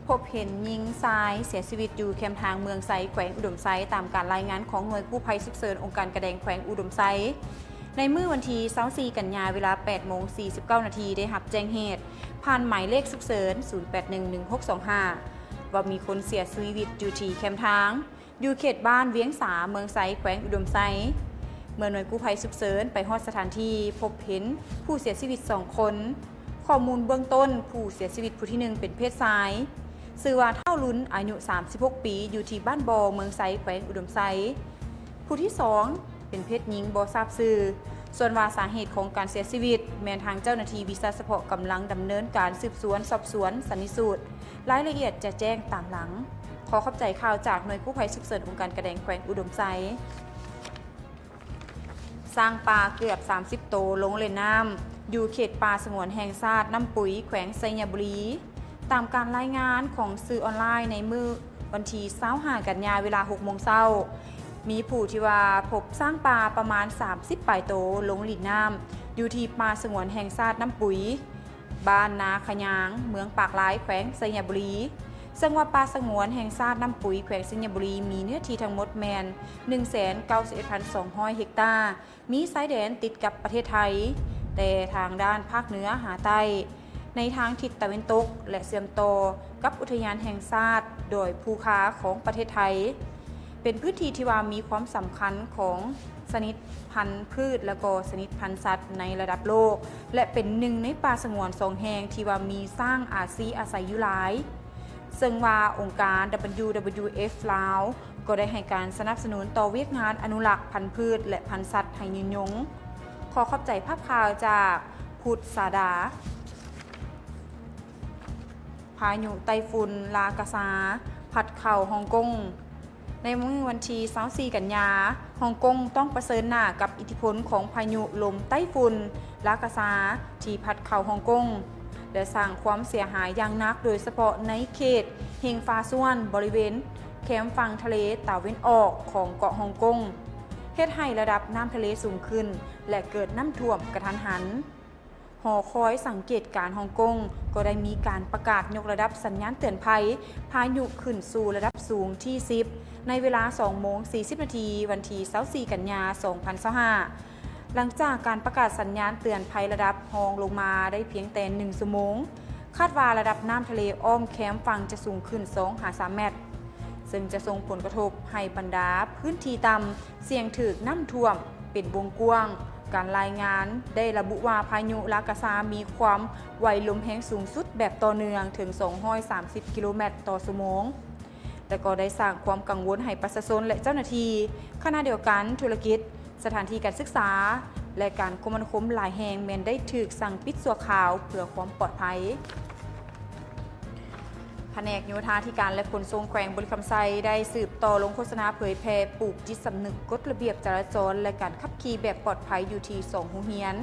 ພົບເຫັນຍິງຊາຍເສຍຊີວິດຢູ່ແຄມທາງເມືອງໄຊ ແຂວງອຸດົມໄຊ, ຕາມການລາຍງານຂອງໜ່ວຍກູ້ໄພສຸກເສີນອົງການການແຂວງອຸດົມໄຊ. ໃນມື້ວັນທີຊາວສີ່ກັນຍາ ເວລາແປດໂມງສີ່ສິບເກົ້ານາທີ ໄດ້ຮັບແຈ້ງເຫດຜ່ານໝາຍເລກສຸກເສີນ ສູນແປດໜຶ່ງໜຶ່ງຫົກສອງຫ້າ ວ່າມີຄົນເສຍຊີວິດຢູ່ທີ່ແຄມທາງ ຢູ່ເຂດບ້ານວຽງສາ ເມືອງໄຊ ແຂວງອຸດົມໄຊ. ເມື່ອໜ່ວຍກູ້ໄພສຸກເສີນໄປຮອດສະຖານທີ່, ພົບເຫັນຜູ້ເສຍຊີວິດສອງຄົນ. ຂໍ້ມູນເບື້ອງຕົ້ນ, ຜູ້ເສຍຊີວິດຜູ້ທີໜຶ່ງເປັນເພດຊາຍ, ຊື່ວ່າທ້າວລຸນ, ອາຍຸສາມສິບຫົກປີ, ຢູ່ທີ່ບ້ານບໍ່ ເມືອງໄຊ ແຂວງອຸດົມໄຊ. ຜູ້ທີສອງເປັນເພດຍິງ, ບໍ່ຊາບຊື່. ສ່ວນວ່າສາເຫດຂອງການເສຍຊີວິດ ແມ່ນທາງເຈົ້າໜ້າທີ່ວິຊາສະເພາະກຳລັງດຳເນີນການສືບສວນສອບສວນສັນນິສູດ. ລາຍລະອຽດຈະແຈ້ງຕາມຫຼັງ. ຂໍຂອບໃຈຂ່າວຈາກໜ່ວຍກູ້ໄພສຸກເສີນອົງການການແຂວງອຸດົມໄຊ. ຊ້າງປ່າເກືອບສາມສິບໂຕລົງຫຼິ້ນນ້ຳ ຢູ່ເຂດປ່າສະຫງວນແຫ່ງຊາດນ້ຳປຸຍ ແຂວງໄຊຍະບູລີ. ຕາມການລາຍງານຂອງສື່ອອນລາຍໃນມື້ວັນທີຊາວຫ້າກັນຍາ ເວລາຫົກໂມງເຊົ້າ, ມີຜູ້ທີ່ວ່າພົບຊ້າງປ່າປະມານສາມສິບປາຍໂຕລົງຫຼິ້ນນ້ຳ ຢູ່ທີ່ປ່າສະຫງວນແຫ່ງຊາດນ້ຳປຸຍ ບ້ານນາຂະຍາງ ເມືອງປາກລາຍ ແຂວງໄຊຍະບູລີ. ເຊິ່ງວ່າປ່າສະຫງວນແຫ່ງຊາດນ້ຳປຸຍ ແຂວງໄຊຍະບູລີ ມີເນື້ອທີ່ທັງໝົດແມ່ນໜຶ່ງແສນເກົ້າສິບເອັດພັນສອງຮ້ອຍເຮັກຕາ, ມີຊາຍແດນຕິດກັບປະເທດໄທ ແຕ່ທາງດ້ານພາກເໜືອຫາໃຕ້ ໃນທາງທິດຕາເວັນຕົກ ແລະ ເຊື່ອມຕໍ່ກັບອຸທະຍານແຫ່ງຊາດດອຍພູຄາຂອງປະເທດໄທ. ເປັນພື້ນທີ່ທີ່ວ່າມີຄວາມສຳຄັນຂອງຊະນິດພັນພືດ ແລະ ກໍຊະນິດພັນສັດໃນລະດັບໂລກ ແລະ ເປັນໜຶ່ງໃນປ່າສະຫງວນສອງແຫ່ງທີ່ວ່າມີຊ້າງອາຊີອາໄສຢູ່ຫຼາຍ. ເຊິ່ງວ່າອົງການ WWF ລາວ ກໍໄດ້ໃຫ້ການສະໜັບສະໜູນຕໍ່ວຽກງານອະນຸລັກພັນພືດ ແລະ ພັນສັດໃຫ້ຍືນຍົງ. ຂໍຂອບໃຈພາບຂ່າວຈາກພຸດສາດາ. ພາຍຸໄຕ້ຝຸ່ນລາກາຊາ ພັດເຂົ້າຮົງກົງ. ໃນມື້ວັນທີຊາວສີ່ກັນຍາ, ຮົງກົງຕ້ອງປະເຊີນໜ້າກັບອິດທິພົນຂອງພາຍຸລົມໄຕ້ຝຸ່ນລາກາຊາ ທີ່ພັດເຂົ້າຮົງກົງ ແລະ ສ້າງຄວາມເສຍຫາຍຢ່າງໜັກ, ໂດຍສະເພາະໃນເຂດເຮັງຟ້າສ່ວນ ບໍລິເວນແຄມຝັ່ງທະເລຕາເວັນອອກຂອງເກາະຮົງກົງ, ເຮັດໃຫ້ລະດັບນ້ຳທະເລສູງຂຶ້ນ ແລະ ເກີດນ້ຳຖ້ວມກະທັນຫັນ. ຫໍຄອຍສັງເກດການຮົງກົງກໍໄດ້ມີການປະກາດຍົກລະດັບສັນຍານເຕືອນໄພພາຍຸຂຶ້ນສູ່ລະດັບສູງທີສິບ ໃນເວລາສອງໂມງສີ່ສິບນາທີ ວັນທີຊາວສີ່ກັນຍາ ສອງພັນຊາວຫ້າ. ຫຼັງຈາກການປະກາດສັນຍານເຕືອນໄພລະດັບຮອງລົງມາໄດ້ພຽງແຕ່ໜຶ່ງຊົ່ວໂມງ, ຄາດວ່າລະດັບນ້ຳທະເລອ້ອມແຄມຝັ່ງຈະສູງຂຶ້ນສອງຫາສາມແມັດ, ເຊິ່ງຈະສົ່ງຜົນກະທົບໃຫ້ບັນດາພື້ນທີ່ຕ່ຳ ສ່ຽງຖືກນ້ຳຖ້ວມເປັນວົງກວ້າງ. ການລາຍງານໄດ້ລະບຸວ່າ ພາຍຸລາກາຊາມີຄວາມໄວລົມແຮງສູງສຸດແບບຕໍ່ເນື່ອງເຖິງສອງຮ້ອຍສາມສິບກິໂລແມັດຕໍ່ຊົ່ວໂມງ ແລະ ກໍໄດ້ສ້າງຄວາມກັງວົນໃຫ້ປະຊາຊົນ ແລະ ເຈົ້າໜ້າທີ່. ຂະນະດຽວກັນ, ທຸລະກິດ, ສະຖານທີ່ການສຶກສາ ແລະ ການຄົມມະນາຄົມຫຼາຍແຫ່ງແມ່ນໄດ້ຖືກສັ່ງປິດຊົ່ວຄາວເພື່ອຄວາມປອດໄພ. ພະແນກໂຍທາທິການ ແລະ ຂົນສົ່ງແຂວງບໍລິຄຳໄຊ ໄດ້ສືບຕໍ່ລົງໂຄສະນາເຜີຍແຜ່ປູກຈິດສຳນຶກກົດລະບຽບຈະລາຈອນ ແລະ ການຂັບຂີ່ແບບປອດໄພຢູ່ທີ່ສອງໂຮງຮຽນ.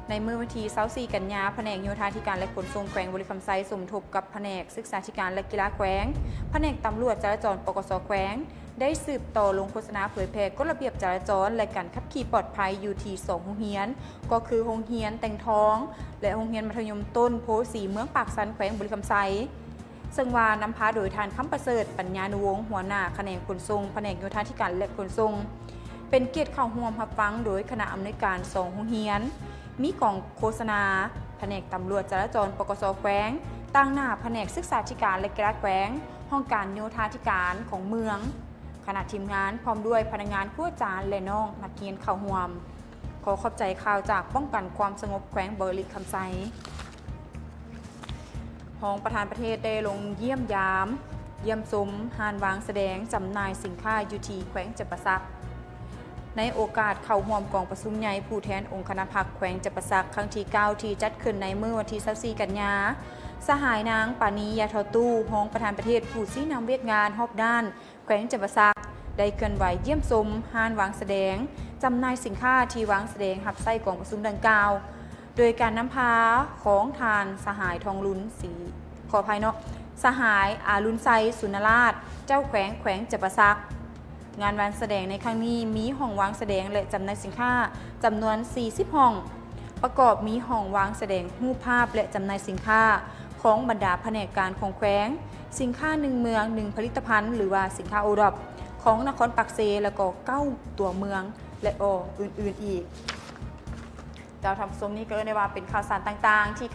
ໃນມື້ວັນທີຊາວສີ່ກັນຍາ, ພະແນກໂຍທາທິການ ແລະ ຂົນສົ່ງແຂວງບໍລິຄຳໄຊ ສົມທົບກັບພະແນກສຶກສາທິການ ແລະ ກິລາແຂວງ, ພະແນກຕຳຫຼວດຈະລາຈອນ ປກສ ແຂວງ ໄດ້ສືບຕໍ່ລົງໂຄສະນາເຜີຍແຜ່ກົດລະບຽບຈະລາຈອນ ແລະ ການຂັບຂີ່ປອດໄພຢູ່ທີ່ສອງໂຮງຮຽນ, ກໍຄືໂຮງຮຽນແຕ່ງທອງ ແລະ ໂຮງຮຽນມັດທະຍົມຕົ້ນໂພສີ ເມືອງປາກຊັນ ແຂວງບໍລິຄຳໄຊ. ເຊິ່ງວ່ານຳພາໂດຍທ່ານ ຄຳປະເສີດ ປັນຍານຸວົງ ຫົວໜ້າຂະແໜງຂົນສົ່ງ ພະແນກໂຍທາທິການ ແລະ ຂົນສົ່ງ ເປັນກຽດເຂົ້າຮ່ວມຮັບຟັງໂດຍຄະນະອຳນວຍການສອງໂຮງຮຽນ, ມີກອງໂຄສະນາ, ພະແນກຕຳຫຼວດຈະລາຈອນ ປກສ ແຂວງ, ຕາງໜ້າພະແນກສຶກສາທິການ ແລະ ກິລາແຂວງ, ຫ້ອງການໂຍທາທິການຂອງເມືອງ, ຄະນະທີມງານ ພ້ອມດ້ວຍພະນັກງານ, ຄູອາຈານ ແລະ ນ້ອງນັກຮຽນເຂົ້າຮ່ວມ. ຂໍຂອບໃຈຂ່າວຈາກປ້ອງກັນຄວາມສະຫງົບແຂວງບໍລິຄຳໄຊ. ຮອງປະທານປະເທດໄດ້ລົງຢ້ຽມຢາມ, ຢ້ຽມຊົມຮ້ານວາງສະແດງຈຳໜ່າຍສິນຄ້າຢູ່ທີ່ແຂວງຈຳປາສັກ. ໃນໂອກາດເຂົ້າຮ່ວມກອງປະຊຸມໃຫຍ່ຜູ້ແທນອົງຄະນະພັກແຂວງຈຳປາສັກຄັ້ງທີເກົ້າ ທີ່ຈັດຂຶ້ນໃນມື້ວັນທີຊາວສີ່ກັນຍາ, ສະຫາຍນາງ ປານີ ຢາທໍຕູ້ ຮອງປະທານປະເທດຜູ້ຊີ້ນຳວຽກງານຮອບດ້ານ ແຂວງຈຳປາສັກ ໄດ້ເຄື່ອນໄຫວຢ້ຽມຊົມຮ້ານວາງສະແດງຈຳໜ່າຍສິນຄ້າທີ່ວາງສະແດງຮັບໃຊ້ກອງປະຊຸມດັ່ງກ່າວ ໂດຍການນຳພາຂອງທ່ານສະຫາຍ ທອງລຸນ ສີ ຂໍອະໄພເນາະ ສະຫາຍ ອາລຸນໄຊ ສຸນນະລາດ ເຈົ້າແຂວງແຂວງຈຳປາສັກ. ງານວາງສະແດງໃນຄັ້ງນີ້ ມີຫ້ອງວາງສະແດງ ແລະ ຈຳໜ່າຍສິນຄ້າຈຳນວນສີ່ສິບຫ້ອງ, ປະກອບມີຫ້ອງວາງສະແດງຮູບພາບ ແລະ ຈຳໜ່າຍສິນຄ້າ ຂອງບັນດາພະແນກການຂອງແຂວງ, ສິນຄ້າໜຶ່ງເມືອງໜຶ່ງຜະລິດຕະພັນ ຫຼືວ່າສິນຄ້າໂອດອບຂອງນະຄອນປາກເຊ ແລະກໍເກົ້າຕົວເມືອງ ແລະກໍອື່ນໆອີກ. ເຈົ້າທ່ານຜູ້ຊົມ, ນີ້ກໍເອີ້ນໄດ້ວ່າເປັນຂ່າວສານຕ່າງໆທີ່